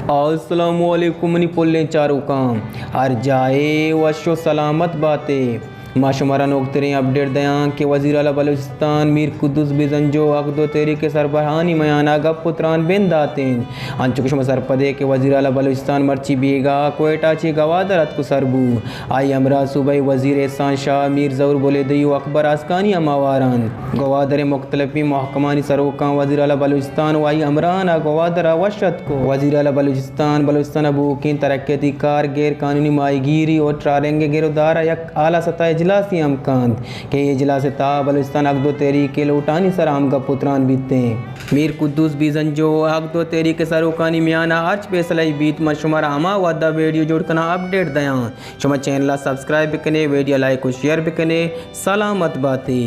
السلام علیکم منی پلیں چاروکاں، ہر جاہ ءَ وش ءُ سلامت بات ئے۔ ما شمارا نوکتریں اپڈیٹ دیاں کہ وزیر اعلیٰ بلوچستان میر قدوس بزنجو حق دو تحریک ءِ سربراہانی میان ءَ گپ ءُ تران بندات اِنت۔ انچو کہ شما سرپد ئے کہ وزیر اعلیٰ بلوچستان مرچی بیگاہ کوئٹہ چہ گوادر اتک ءُ سر بو۔ آئی ہمراہ صوبائی وزیر احسان شاہ، میر ظہور بلیدئی ءُ اکبر آسکانی ہم ہوار اَنت۔ گوادر ءِ مختلفیں محکمانی سروکاں وزیر اعلیٰ بلوچستان ءُ آئی ہمراہان ءَ گوادر ءَ وش اتک ءُ وزیر اعلیٰ بلوچستان بلوچستان ءَ بوؤکیں ترقیاتی کار، غیر قانونی ماہیگیری ءُ ٹرالنگ ءِ گر ءُ دار ءَ یک اعلیٰ سطح ءِ اجلاسے ہم کنت کہ اے اجلاس ءِ تہا بلوچستان حق دو تحریک ءِ لوٹانی سرا ہم گپ ءُ تران بیت اِنت۔ میر قدوس بزنجو ءُ حق دو تحریک ءِ سروکانی میان ءَ ہرچ فیصلہ ئے بیت، من شمارا ہما وہد ءَ ویڈیو جوڑ کناں، اپڈیٹ دیاں۔ شما چینل ءَ سبسکرائب بکنے، ویڈیو لائک ءُ شیئر بکنے۔ سلامت باتے۔